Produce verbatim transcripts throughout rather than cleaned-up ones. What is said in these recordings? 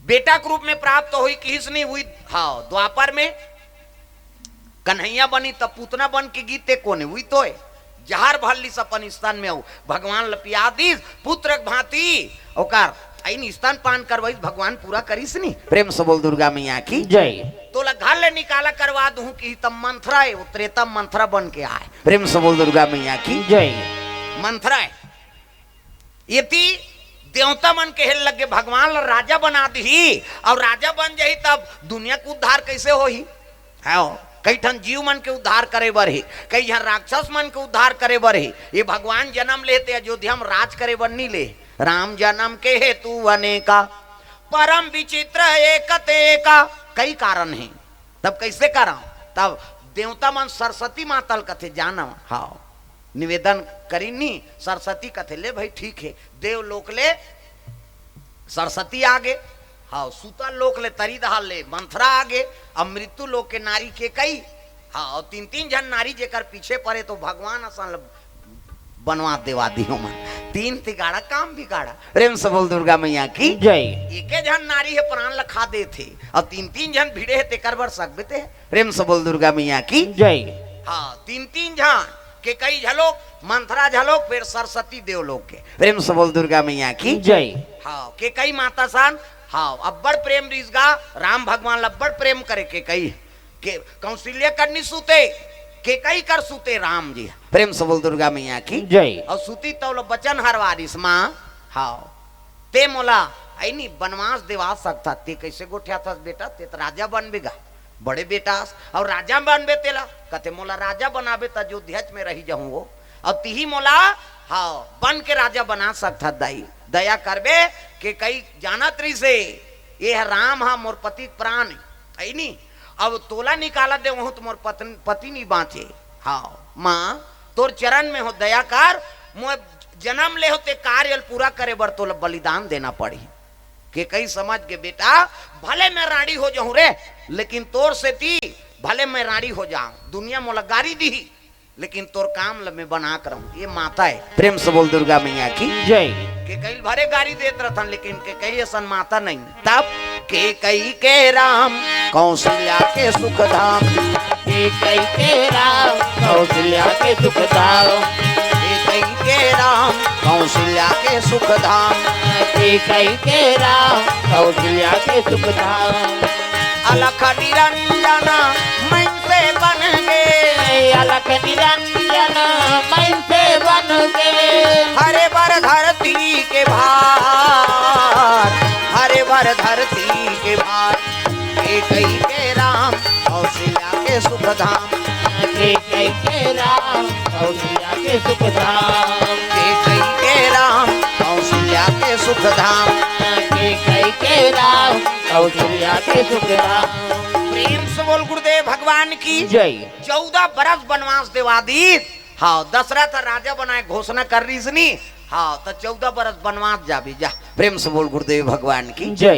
बेटा के रूप में प्राप्त होही किहिस नहीं हुई। हाँ, द्वापर में कन्हैया बनी तब पूतना बन के गीते कोने हुई तो है। जहर भर लिस अपन स्तन में अउ भगवान ल पिया दिस पुत्र के भांति। ओकर अइन स्तन पान करवाइस, भगवान पूरा करिस नहीं। प्रेम से बोल दुर्गा मैया की जय। तोला घर ले निकाला करवा दूं कि तब मंथरा है, वो त्रेता मंथरा बन के आए। प्रेम से बोल दुर्गा मैया की जय। मंथरा है। यदि देवता मन कहे लगे भगवान ल राजा बना दिही अउ राजा बन जाही तब दुनिया के उद्धार कैसे होही? हाँ, कई ठन जीव मन के उद्धार करे बर हे, कई झन राक्षस मन के उद्धार करे बर हे। ये भगवान जन्म लेते अयोध्या में राज करे बर नहीं ले। राम जन्म के हेतु अनेका, परम विचित्र एक तेका। कई कारण हे। तब कैसे करा? तब देवता मन सरस्वती माता ल कथे, "जाना।" हाँ, निवेदन करिन नी, सरस्वती कथे, "ले भाई, ठीक है।" देव लोक ले सरस्वती आगे, हाँ, सुतल लोक ले तरी दहाल ले मंथरा आगे, अब मृत्यु लोक के नारी केकई, हाँ, अउ तीन तीन झन नारी जेकर पीछे पड़े तो भगवान असन ल बनवा देवा दिहो मन। तीन तिगाड़ा काम बिगाड़ा। प्रेम से बोल दुर्गा मैया की जय। एके झन नारी हे प्राण ल खा देथे, अउ तीन तीन झन भिड़े हे तेकर बर सकबे ते। प्रेम से बोल दुर्गा मैया की जय। हाँ, तीन तीन झन, केकई झलोक, मंथरा झलोक, फिर सरस्वती देव लोक के। प्रेम से बोल दुर्गा मैया की जय। हाँ, केकई माता सन, हाँ, अब्बड़ प्रेम रिस गा, राम भगवान ल अब्बड़ प्रेम करे केकई। के कौशल्या कर नी सुते, केकई कर सुते राम जी। प्रेम से बोल दुर्गा मैया की जय। अउ सुती तौ ल बचन हरवा दिस, माँ, हाँ, ते मोला अइनी बनवास देवा सकथा, ते कैसे गोठियाथस बेटा, ते त राजा बनबे गा, बड़े बेटा अस, अउ राजा बनबे तेला, कथे मोला राजा बनाबे त अयोध्याच में रही जाहूं वो, अउ तिही मोला, हाँ, बन के राजा बना सकथा दाई, दया करबे। केकई जानत रहिसे, ये ह राम हा मोर पति के प्राण हे, अइनी, अब तोला निकाला दे वहूं त मोर पत्न-, पति नी बांचे। हाँ, माँ, तोर चरण में हो, दया कर, मोर जन्म ले हो ते कार्य ल पूरा करे बर तोला बलिदान देना पड़ही। केकई समझ गे, बेटा, भले मैं रांड़ी हो जाहूं रे, लेकिन तोर सेती भले मैं रांड़ी हो जाऊं, दुनिया मोला गारी दिही, लेकिन तोर काम ल मैं बना के रहूं। ये माता हे। प्रेम से बोल दुर्गा मैया की जय। केकई ल भले गारी देत रथन, लेकिन केकई असन माता नहीं। तब केकई के राम कौशल्या के सुख धाम। केकई के राम कौशल्या के सुख धाम। केकई के राम कौशल्या के सुख धाम। केकई के राम कौशल्या के सुख धाम। अलख निरंजन मैं से बन गे। अलख निरंजन मैं से बन गे। हरे बर धरती के भार, हरे बर धरती के भार। केकई के राम कौशल्या के सुख धाम। केकई के राम कौशल्या के सुख धाम। केकई के राम कौशल्या के सुख धाम। केकई के राम कौशल्या के सुख धाम। प्रेम से बोल गुरुदेव भगवान की जय। चौदह बरस बनवास देवा दीस। हाँ, दशरथ राजा बनाए घोषणा कर रहिस नी। हाँ, त चौदह बरस बनवास जाबे जा। प्रेम से बोल गुरुदेव भगवान की जय।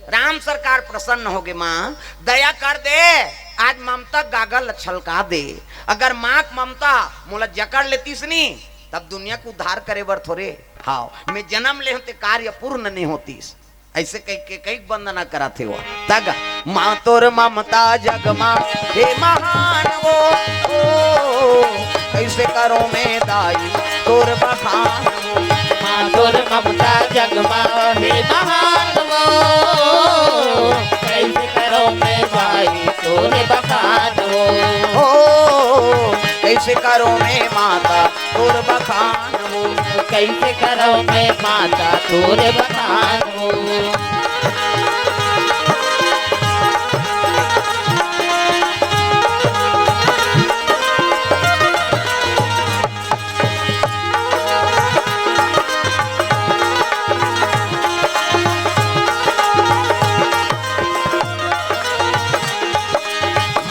राम सरकार प्रसन्न होगे, माँ दया कर दे, आज ममता गागल छलका दे। अगर माँ के ममता मोला जकड़ लेतिस नी, तब दुनिया के उद्धार करे बर थोरे। हाँ, मैं जन्म ले हों ते कार्य पूर्ण नहीं होतिस। ऐसे कई के कई वंदना करत हे वो। तग माँ तोर ममता जग मा हे महान वो, ओ, कैसे करो मैं दाई तोर बखान वो। माँ तोर ममता जग मा हे महान वो, कैसे करो मैं दाई तोर बखान वो। ओ, कैसे करो मैं माता तोर बखान वो। कैसे करो मैं माता तोर बखान वो।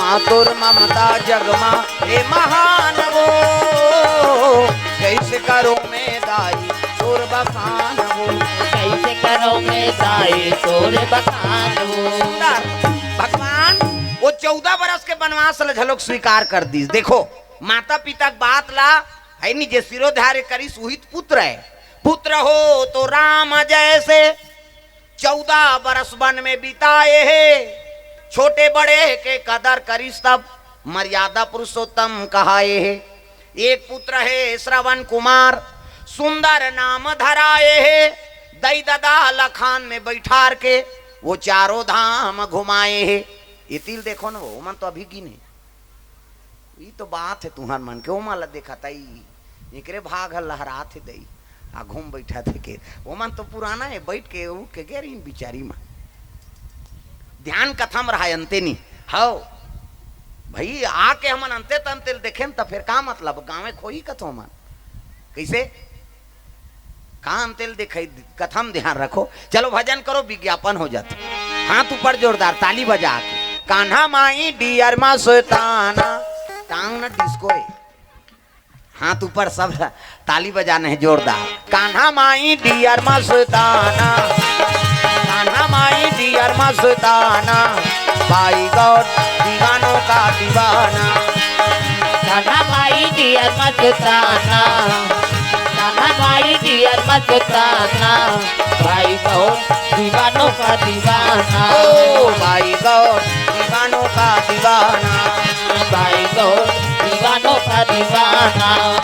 माँ तोर ममता जग मा हे महान वो, कैसे करो मैं दाई तोर बखान वो। कैसे करो मैं दाई तोर बखान वो। भगवान वो चौदह बरस के बनवास ल झलोक स्वीकार कर दीस। देखो, माता पिता के बात ला, हे नी, जे सिरोधार्य करिस उही त पुत्र हे। पुत्र हो तो राम जैसे, चौदह बरस वन में बिताए हे, छोटे बड़े के कदर करिस तब मर्यादा पुरुषोत्तम कहाए हे। एक पुत्र हे श्रवण कुमार, सुंदर नाम धराए हे। दई ददा लखान में बैठार के वो चारों धाम घुमाए हे। ये तिल देखो ना, वो मन तो अभी गिने। ई तो बात हे तुहर मन के, ओमन ला देखत आई, एकरे भाग ह लहरात हे दई, आ घूम बैठत हे के, ओमन तो पुराना हे, बैठ के उठ के गे रहिन बिचारी मन। ध्यान कथम रहा अंते नी, हव भाई, आके हमन अंते तंते ल देखेन त फेर का मतलब, गाँवे खोही कथो हमन, कइसे? कान तेल दिखाई, कथम ध्यान रखो। चलो भजन करो, विज्ञापन हो जाता। हाथ ऊपर जोरदार, ताली बजा के। कान्हा माई डियर मस्ताना, टांग न डिस्को है। हाथ ऊपर सब, ताली बजाने हैं जोरदार। कान्हा माई डियर मस्ताना, कान्हा माई डियर मस्ताना, भाई गौर दीवानों का दीवाना। कान्हा माई डियर मस्ताना, कान्हा माई डियर मस्ताना, भाई गौर दीवानों का दीवाना। ओ भाई गौर दीवानों का दीवाना। भाई गौर दीवानों का दीवाना।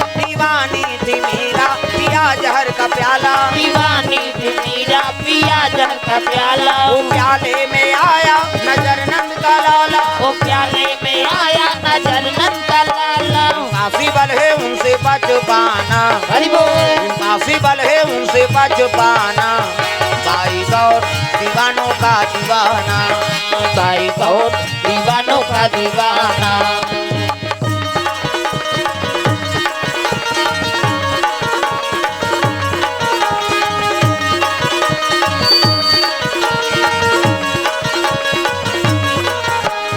दीवानी थी मीरा, पिया जहर का प्याला। दीवानी थी मीरा, पिया जहर का प्याला। वो प्याले में आया नजर नंद का लाला। वो प्याले में आया नजर नंद का लाला। पॉसिबल है उनसे बच पाना। हरि बोल। पॉसिबल है उनसे बच पाना। भाई गौर दीवानों का दीवाना। भाई गौर दीवानों का दीवाना।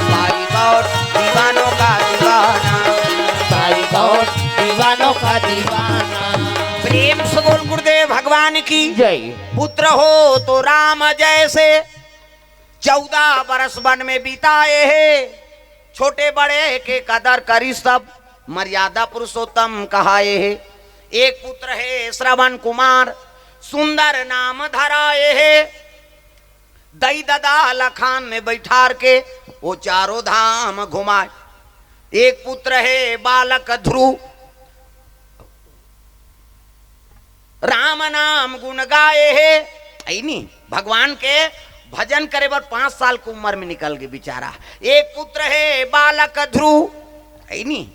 भाई गौर दीवानों का दीवाना। भाई गौर दीवानों का दीवाना। प्रेम से बोल गुरुदेव भगवान की। जय। पुत्र हो तो राम जैसे, चौदह बरस वन में बिताए हे। छोटे बड़े के कदर करिस तब मर्यादा पुरुषोत्तम कहाए हे। एक पुत्र हे श्रवण कुमार, सुंदर नाम धराए हे। दई ददा लखान में बैठार के वो चारों धाम घुमाए। एक पुत्र हे बालक ध्रुव, राम नाम गुण गाए हे। ऐनी भगवान के भजन करे बर पांच साल के उम्र में निकल गे बिचारा। एक पुत्र हे बालक ध्रुव, ऐनी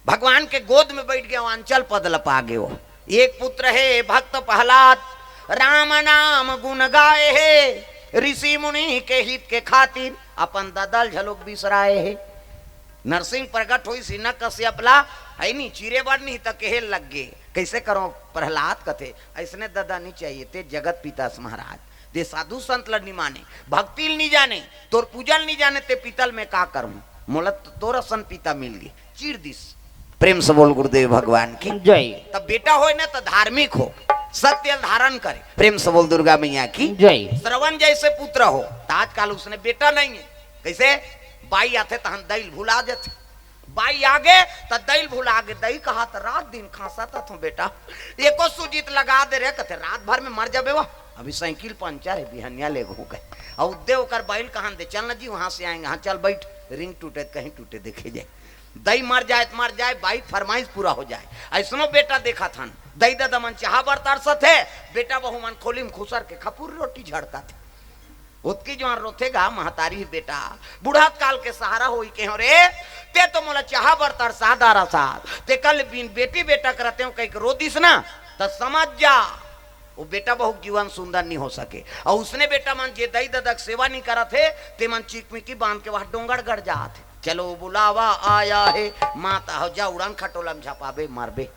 भगवान के गोद में बैठ गया, अंचल पद ल पा गयो। एक पुत्र हे भक्त प्रहलाद, राम नाम गुण गाए हे। ऋषि मुनि के हित के खातिर अपन ददा ल झलोक बिसराए हे। नरसिंह प्रगट होइस हिरण्यकश्यप ला, ऐनी, चीरे बर नहीं त कहे लग गे। कइसे करो? प्रहलाद कथे, "अइसने ददा नहीं चाहिए, ते जगत पिता अस महाराज, ते साधु संत ल नहीं माने, भक्ति ल नहीं जाने, तोर पूजा ल नहीं जाने, ते पिता ल मैं का करूं? मोला तो तोर असन पिता मिल गे।" चीर दिस। प्रेम से बोल गुरुदेव भगवान की। जय। तब बेटा होय ना तो धार्मिक हो, सत्य ल धारण करे। प्रेम से बोल दुर्गा मैया की। जय। श्रवण जैसे पुत्र हो, तो आजकल उसने बेटा नहीं है। कइसे? बाई आथे तहन दई ल भुला जाथे। बाई आगे त दई ल भुला गे, दई कहा त रात दिन खांसत हथों बेटा, एको सुजित लगा दे रे, कथे रात भर में मर जाबे वा, अभी साइकिल पंचर हे, बिहनिया ले घू गए। अउ दे ओकर बाई ल कहन दे, "चल न जी, वहां से आएंगे।" "हाँ चल बैठ, रिंग टूटे त कहीं टूटे देखे जाए, दई मर जाए त मर जाए, बाई फरमाइश पूरा हो जाए।" अइसनो बेटा देखत हन, दई ददा मन चाहा बर तरसत हे, बेटा बहू मन खोली में खुसर के खपुर रोटी झड़कत हे। ओतकी जुवार रोथे गा महतारी, "बेटा, बुढ़त काल के सहारा होई के हो रे, ते तो मोला चाहा बर तरसा डारस, ते कल बिन बेटी बेटा करते हो कहिके रो दिस ना, त समझ जा, वो बेटा बहू के जीवन सुंदर नहीं हो सके।" अउ उसने बेटा मन जे दई ददा के सेवा नहीं करत हे, ते मन चिकमिकी बांध के वहां डोंगरगढ़ जात हे। "चलो बुलावा आया है, माता हो जा, उड़न खटोला में झपाबे, मरबे।"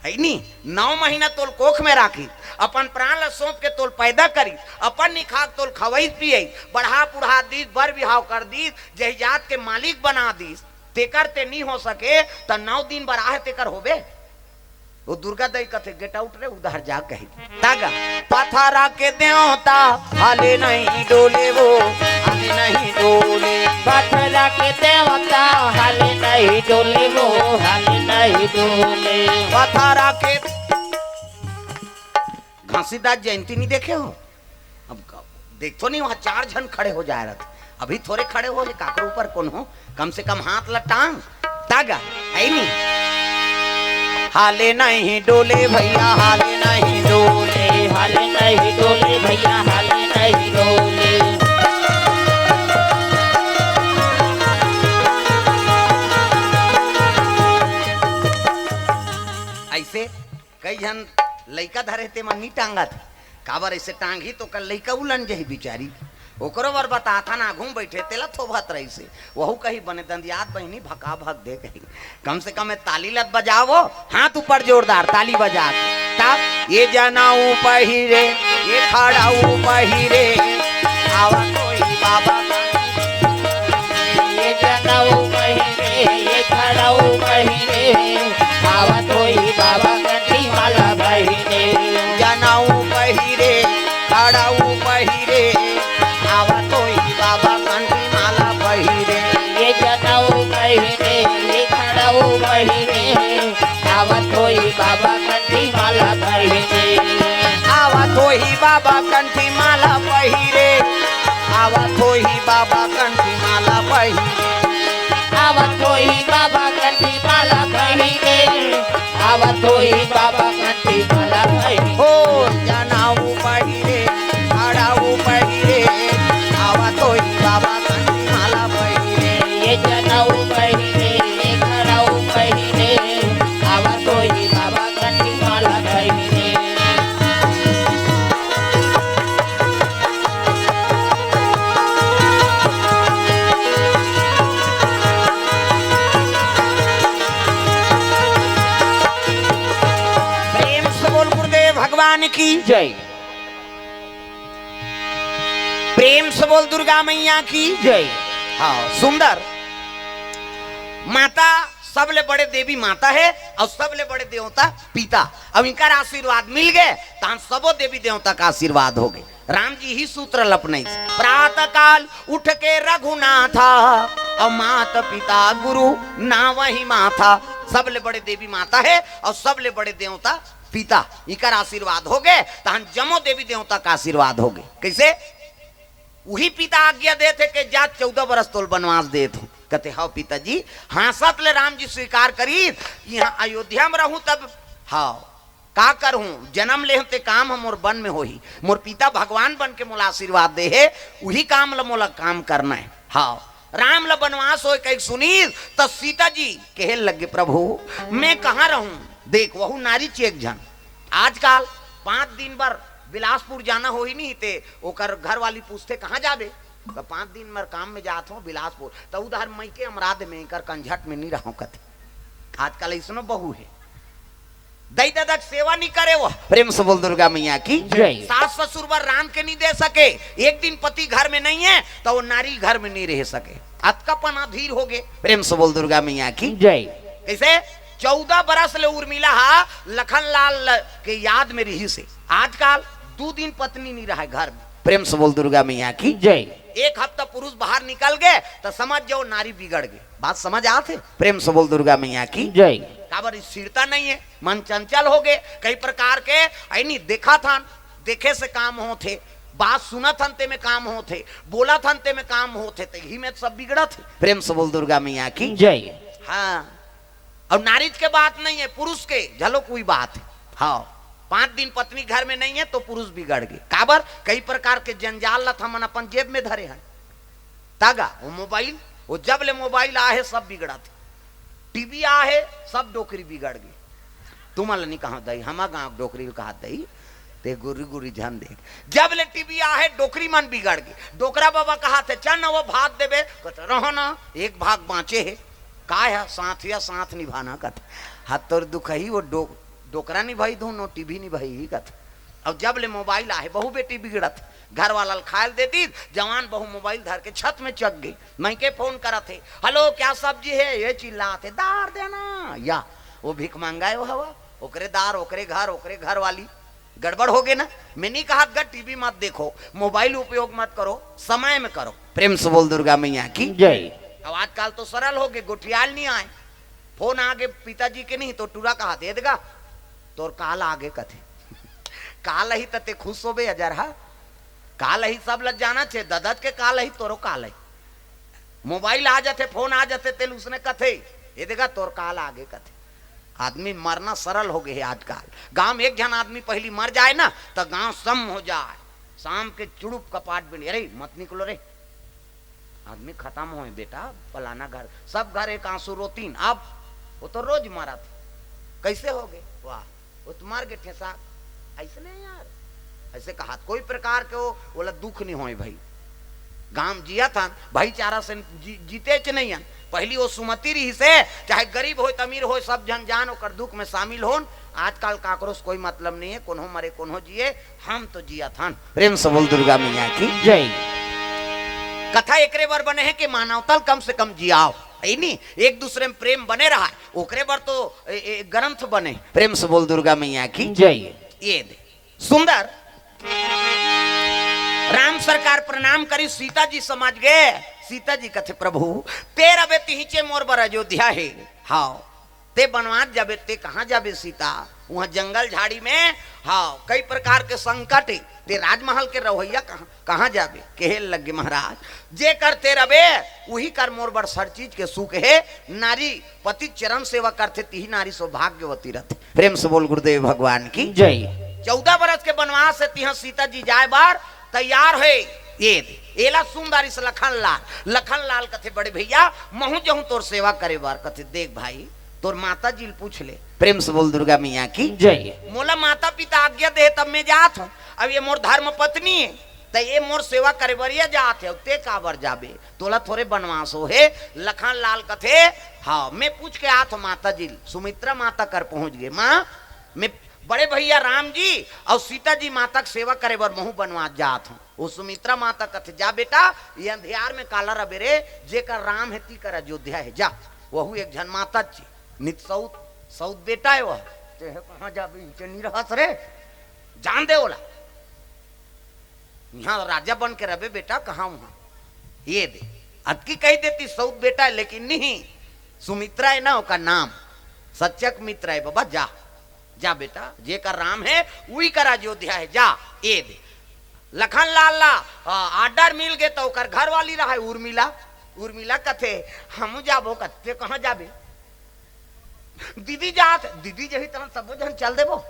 है नी? नौ महीना तोल कोख में राखी, अपन प्राण ला सौंप के तोल पैदा करी, अपन निखाक तोल खवई पियई, बढ़ा पुढ़ा दीस, बर बिहाव कर दीस, जहिजात के मालिक बना दीस, तेकर ते नी हो सके, त नौ दिन बर आह तेकर होबे। वो दुर्गा दई कथे, "Get out रे, उधर जा," कही। तागा, पथरा के देवता हाले नहीं डोले वो, हाले नहीं डोले। पथरा के देवता हाले नहीं डोले वो, हाले नहीं डोले। पथरा के घासीदास जयंती नहीं देखे हो? देखथो नहीं, वहां चार झन खड़े हो जाए रहत। अभी थोरे खड़े हो हे, काकरो ऊपर कोनो, कम से कम हाथ ल टांग, तागा, है नहीं? हाले नहीं डोले भैया, हाले नहीं डोले। हाले नहीं डोले भैया, हाले नहीं डोले। ऐसे कई झन लइका धरे ते मन नी टांगत। काबर ऐसे टांगही तो कल लइका उलन जही बिचारी। ओकरो बर बताथन, आघू म बइठे तेला थोभत रहिसे। वहू कही बने दंदियात बहिनी भका भक दे कही। कम से कम ए ताली लत बजावो, हाथ ऊपर जोरदार ताली बजा के। तब ये जनेऊ पहिरे, ये खड़ऊ पहिरे, आवत होही बाबा। ये जनेऊ पहिरे, ये खड़ऊ पहिरे, आवत होही बाबा कंठी माला पहिरे। जनेऊ पहिरे, खड़ऊ पहिरे, आवत होही बाबा कंठी माला पहिरे। ये जनेऊ पहिरे, ये खड़ऊ पहिरे, आवत होही बाबा कंठी माला पहिरे। आवत होही बाबा कंठी माला पहिरे। आवत होही बाबा कंठी माला पहिरे। आवत होही बाबा कंठी माला पहिरे। आवत होही बाबा कंठी माला पहिरे। हो जनेऊ पहिरे, खड़ऊ पहिरे, आवत होही बाबा कंठी माला पहिरे। ये जनेऊ पहिरे, ये खड़ऊ पहिरे, आवत होही बाबा कंठी माला पहिरे। प्रेम से बोल गुरुदेव भगवान की जय। प्रेम से बोल दुर्गा मैया की जय। हाँ, सुंदर। माता सबले बड़े देवी माता हे अउ सबले बड़े देवता पिता। अब इनकर आशीर्वाद मिल गे, तहान सबो देवी देवता का आशीर्वाद हो गे। राम जी ही सूत्र ल अपनाइस, प्रातः काल उठ के रघुनाथा, अउ मात पिता गुरु नावहि माथा। सबले बड़े देवी माता हे अउ सबले बड़े देवता पिता, इकर आशीर्वाद हो गे, तहन जम्मो देवी देवता का आशीर्वाद हो गे। कइसे? उही पिता आज्ञा देथे के जा चौदह बरस तोल बनवास देत हूँ। कथे, "हव पिताजी।" हाँसत ले राम जी स्वीकार करी, "इहाँ अयोध्या म रहूँ तब, हव, का करहूँ, जनम ले हूँ ते काम ह मोर बन में होही, मोर पिता भगवान बन के मोला आशीर्वाद दे हे, उही काम ल मोला काम करना हे।" हव, राम ल बनवास होय कहिके सुनीस, त सीता जी कहे लगे, "प्रभु, मैं कहाँ रहूँ?" देख, वहू नारी चेक झन। आजकाल पाँच दिन बर बिलासपुर जाना होही नहीं, ते ओकर घर वाली पूछथे, "कहाँ जाबे?" त पाँच दिन बर काम में जात हूँ बिलासपुर। त उधर मइके अमराद में एकर कंझट में नहीं रहूँ कथे। आजकल अइसनो बहू हे। दई ददा के सेवा नहीं करे वो। प्रेम से बोल दुर्गा मैया की जय। सास ससुर बर रांध के नहीं दे सके, एक दिन पति घर में नहीं है, त वो नारी घर में नहीं रह सके। अतका पना धीर हो गे। प्रेम से बोल दुर्गा मैया की जय। कइसे? चौदह बरस ले उर्मिला हा लखन लाल ल-, के याद में रहिस हे। आजकाल दू दिन पत्नी नहीं रहय घर में। प्रेम से बोल दुर्गा मैया की जय। एक हफ्ता पुरुष बाहर निकल गे, त समझ जाओ नारी बिगड़ गे। बात समझ आत हे? प्रेम से बोल दुर्गा मैया की जय। काबर, स्थिरता नहीं हे, मन चंचल हो गे, कई प्रकार के, ऐ नहीं, देखत हन, देखे से काम होत हे, बात सुनत हन, ते में काम होत हे, बोलत हन, ते में काम होत हे, त इही में सब बिगड़त हे। प्रेम से बोल दुर्गा मैया की जय। हाँ, अउ नारीच के बात नहीं हे, पुरुष के घलो कोई बात हे। हाँ, पाँच दिन पत्नी घर में नहीं हे, त पुरुष बिगड़ गे। काबर? कई प्रकार के जंजाल ल त हमन अपन जेब में धरे हन। तागा, वो मोबाइल, वो जब ले मोबाइल आहे, सब बिगड़त हे। टीवी आहे, सब डोकरी बिगड़ गे। तुमन ल नहीं कहत दई, हमर गाँव के डोकरी ल कहत दई, ते गुर्री गुर्री झन देख। जब ले टीवी आहे, डोकरी मन बिगड़ गे। डोकरा बाबा कहत हे, "चल न वो भात देबे," कहत, "रहो न, एक भाग बाँचे हे।" "काय हे?" "साथ या साथ निभाना," कहत। "हाथ तोर दुखही, वो डो-, डोकरा निभाही धुन, वो टीवी निभाही," कहत। अब जब ले मोबाइल आहे, बहू बेटी बिगड़त, घर वाला ल खाए ल दे दीस, जवान बहू मोबाइल धर के छत में चघ गे। मइके फोन करत हे, "हेलो, क्या सब्जी है?" ये चिल्लात हे, "दार देना।" या वो भिखमंगा हे, वो हवा, ओकरे दार, ओकरे घर, ओकरे घर वाली। गड़बड़ हो गे ना? मैं नहीं कहत गा टीवी मत देखो, मोबाइल उपयोग मत करो, समय में करो। प्रेम से बोल दुर्गा मैया की जय। अब आजकल तो सरल हो गे, गोठियाल नहीं आए, फोन आ गे पिताजी के नहीं, त टूरा कहा दे देगा, "तोर काल आ गे," कथे। काल ही त ते खुश होबे अजरहा। काल ही सब ल जाना छे, ददत के काल ही, तोरो काल ही। मोबाइल आ जाथे, फोन आ जाथे, तेल उसने कथे, "ये देखा, तोर काल आगे," कथे। आदमी मरना सरल हो गए हे आजकल। गांव में एक झन आदमी पहली मर जाए ना, तो गांव सम हो जाए। शाम के चुड़ुप कपाट बिंद, "अरे, मत निकलो रे, आदमी खत्म होए बेटा, फलाना घर।" सब घर एक आंसू रोतीन। अब वो तो रोज मरत हे। कैसे हो गए? वाह, वो तो मर गए ठेसा। ऐसे नहीं यार, ऐसे कहा कोई प्रकार के वो, बोला दुख नहीं होए भाई। गांव जियत हन, भाईचारा से जी, जीते च नहीं हन। पहली वो सुमति रहिसे, चाहे गरीब होय त अमीर होय, सब झन जान ओकर दुख में शामिल होन। आजकल काकरो से कोई मतलब नहीं है, कोनो मरे कोनो जिए, हम तो जियत हन। प्रेम से बोल दुर्गा मैया की। जय। कथा एकरे बर बने हे कि मानवता ल कम से कम जियाओ, है नी? एक दूसरे में प्रेम बने रहा, ओकरे बर तो ए, ए, ग्रंथ बने। प्रेम से बोल दुर्गा मैया की। जय। ये दे। सुंदर। राम सरकार प्रणाम करी, सीता जी समझ गए। सीता जी कथे, "प्रभु, तेर अबे तिहिचे मोर बर अयोध्या हे।" हाव, ते बनवास जाबे, ते कहाँ जाबे सीता? वहाँ जंगल झाड़ी में, हाव, कई प्रकार के संकट हे। ते राजमहल के रवैया कहाँ, कहाँ जाबे? कहे लगे, "महाराज, जे कर ते रबे, उही कर मोर बर सर चीज के सुख हे।" नारी पति चरण सेवा करथे, तिही नारी सौभाग्यवती रहथे। प्रेम से बोल गुरुदेव भगवान की। जय। चौदह बरस के बनवास हे, तिहा सीता जी जाए बर तैयार हे। ये दे, एला सुन डारिस लखन लाल। लखन लाल कथे, "बड़े भैया, महूं जहूं तोर सेवा करे बर।" कथे, "देख भाई, तोर माता जी ल पूछ ले।" प्रेम से बोल दुर्गा मैया की। जय। "मोला माता पिता आज्ञा दे, तब मैं जात हूं। अब ये मोर धर्म पत्नी हे, त ये मोर सेवा करे बर ये जात हे, अउ ते काबर जाबे? तोला थोरे बनवास हो हे।" लखन लाल कथे, "हां, मैं पूछ के आत हूं माता जी ल।" सुमित्रा माता कर पहुंच गए, "मां, मैं बड़े भैया राम जी अउ सीता जी माता के सेवा करे बर महूं बनवास जात हूं।" वो सुमित्रा माता कथे, "जा बेटा, ये अंधियार में काला रबे रे, जेकर राम हे ती कर अयोध्या हे, जा।" वहू एक झन माता जी, नित सौत, सौत बेटा हे वह। "ते हे कहां जाबे, इनके नी रहस रे, जान दे ओला। यहां राजा बन के रबे बेटा, कहां वहां।" ये दे, अतकी कही देती सौत बेटा हे, लेकिन नहीं, सुमित्रा हे ना ओकर नाम, सच्चक मित्र हे बाबा, जा। जा बेटा, जेकर राम हे, उही कर अयोध्या हे, जा, ये दे। लखन लाल ला, आ, order मिल गे त ओकर घरवाली रहे उर्मिला। उर्मिला कथे, "हमू जाबो।" कथे, "कहां जाबे?" "दीदी जात हे।" "दीदी जही तहन सबो झन चल देबो।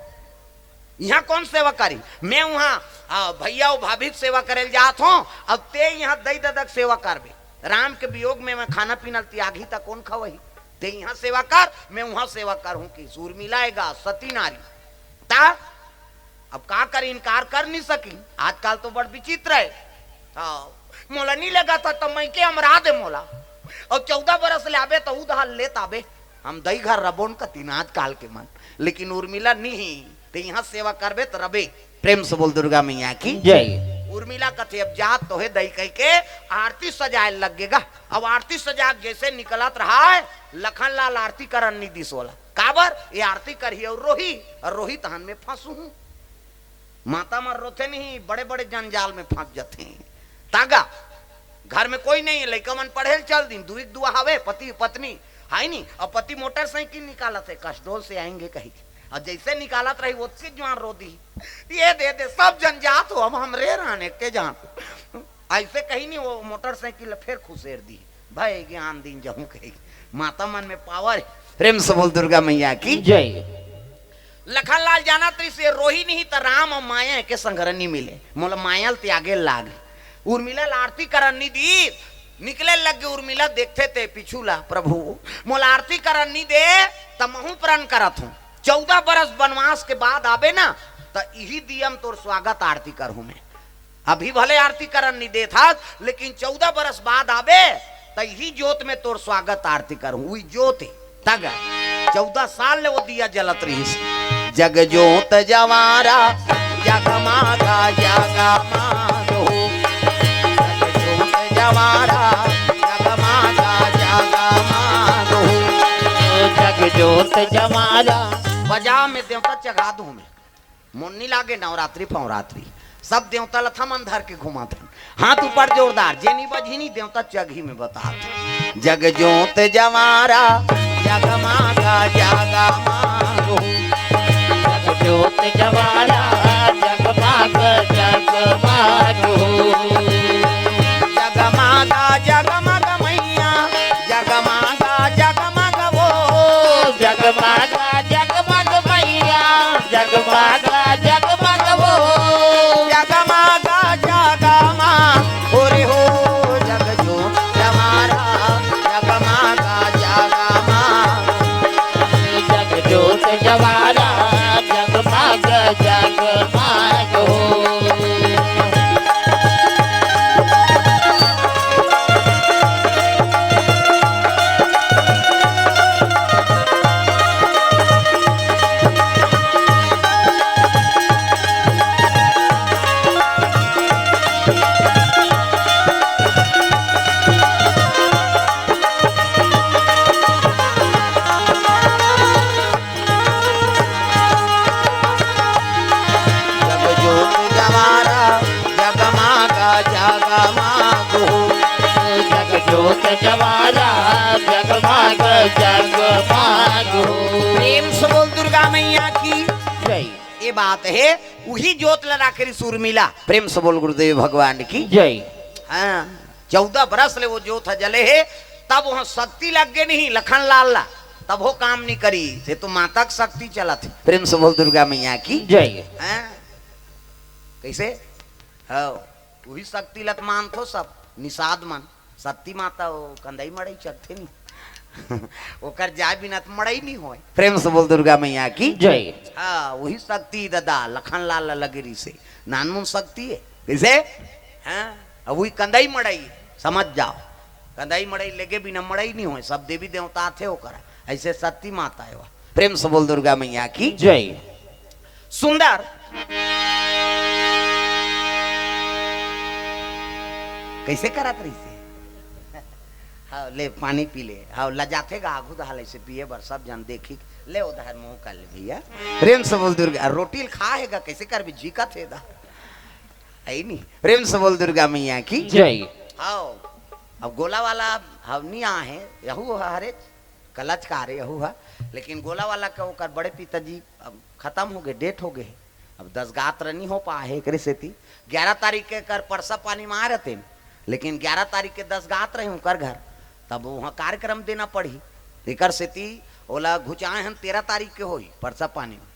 इहां कोन सेवा करी? मैं उहां, आ, भैया अउ भाभी के सेवा करे ल जात हूं, अब ते इहां दई ददा के सेवा करबे। राम के वियोग में मैं खाना पीना ल त्यागही त कोन खवही?" ते इहां सेवा कर, मैं उहां सेवा करहूं कि उर्मिला हे गा सती नारी। ता अब का करी, इनकार कर नहीं सकी। आजकल तो बड़ विचित्र हे। हां, "मोला नहीं लगत हे त मइके अमरा दे मोला। अउ चौदह बरस ले आबे त उधार लेत आबे। हम दई घर रबोन कतिन आजकल के मन।" लेकिन उर्मिला नहीं, ते इहां सेवा करबे त रबे। प्रेम से बोल दुर्गा मैया की जय। उर्मिला कथे, "अब जात तो हे दई," कहिके आरती सजाए लग गे गा। अब आरती सजा के जैसे निकलत रहा हे, लखन लाल आरती करन नी दिस ओला। काबर? ये आरती करही अउ रोही, अउ रोही तहन में फंसहूं। माता मन रोथे नहीं, बड़े बड़े जंजाल में फंस जथे। तागा, घर में कोई नहीं हे, लइका मन पढ़े ल चल दिन, दुई के दुआ हवे, पति पत्नी, हे नी? अउ पति मोटरसाइकिल निकालत हे, "कसडोल से आएंगे," कही। अउ जैसे निकालत रही, ओतके जुआन रो दी, "ये दे दे, सब जन जात हो, अब हमरे रहने के जान।" ऐसे कही नहीं, वो मोटरसाइकिल फेर खुसेर दी, "भाई ज्ञान दिन जहूं," कही। माता मन में पावर हे। प्रेम से बोल दुर्गा मैया की जय। लखन लाल जानत रहिस, ये रोही नहीं त राम अउ माया के संघरा नी मिले, मोला माया ल त्यागे लाग। उर्मिला ल आरती करन नी दी, निकले लग गे उर्मिला, देखथे ते पीछू ला, "प्रभु, मोला आरती करन नी दे, त महूं प्रण करत हूं, चौदह बरस बनवास के बाद आबे ना, त इही दिया म तोर स्वागत आरती करहूं मैं। अभी भले आरती करन नी देत हस, लेकिन चौदह बरस बाद आबे, त इही जोत में तोर स्वागत आरती करहूं।" उही जोत हे। तग चौदह साल ले वो दिया जलत रहिस। "जग जोत जवारा, जगमागा जगमाग हो। जग जोत जवारा, जगमागा जगमाग हो। जग जोत जवारा।" बजा में देवता चघा दूं मैं। मोन नी लागे नवरात्रि फवरात्रि। सब देवता ल थमन धर के घुमाथन। हाथ ऊपर जोरदार, जे नी बजही नी देवता चघी में बतात। "जग जोत जवारा, जगमागा जगमाग हो। जग जोत जवारा, जगमाग जगमाग हो।" जगमागो, जग जोत जवारा, जगमाग जगमागो। प्रेम से बोल दुर्गा मैया की जय। ये बात है, वही जोत ला राखे रहिस उर्मिला। प्रेम से बोल गुरुदेव भगवान की जय। हाँ, चौदह बरस ले वो जोत ह जले हे, तब वहाँ शक्ति लग गे नहीं लखन लाल ला, तब वो काम नहीं करी। से तो माता के शक्ति चलत हे। प्रेम से बोल दुर्गा मैया की जय। हाँ, कैसे? हाँ, वही शक्ति लत मानथो सब निषाद मन। सती माता वो कंदई मड़ई चलथे नहीं। ओकर जाय बिना त मड़ई नहीं होय। प्रेम से बोल दुर्गा मैया की जय। हाँ, वही शक्ति दादा लखन लाल ला लगे रहिसे। नानमुन शक्ति है। कैसे? हाँ, अब वही कंदई मड़ई, समझ जाओ। कंदई मड़ई लेगे बिना मड़ई नहीं होय। सब देवी देवता आथे ओकर। ऐसे सती माता है वह। प्रेम से बोल दुर्गा मैया की जय। सुंदर कैसे करत रहिसे? हाँ, ले पानी पी ले। हाँ, लजाथे गा आघू दहाल ऐसे पिए बर, सब जन देखी। ले उधार मुंह कर ले भैया। प्रेम से बोल दुर्गा, रोटी ल खा हे गा, कैसे करबे, जीकत हे दा। आई नहीं। प्रेम से बोल दुर्गा मैया की जय। हाँ, अब गोला वाला हम नहीं आ है, यहू हरे कलच का रे यहू हा। लेकिन गोला वाला के ओकर बड़े पिताजी अब खत्म हो गए, डेथ हो गए। अब दस गात्र नहीं हो पा है, एकरे सेती ग्यारह तारीख के कर परसा पानी में आ रहते, लेकिन ग्यारह तारीख के दस गात्र है उनकर घर, तब वहाँ कार्यक्रम देना पड़ी। एकर सेती ओला घुचाए हन, तेरह तारीख के होई परसा पानी में।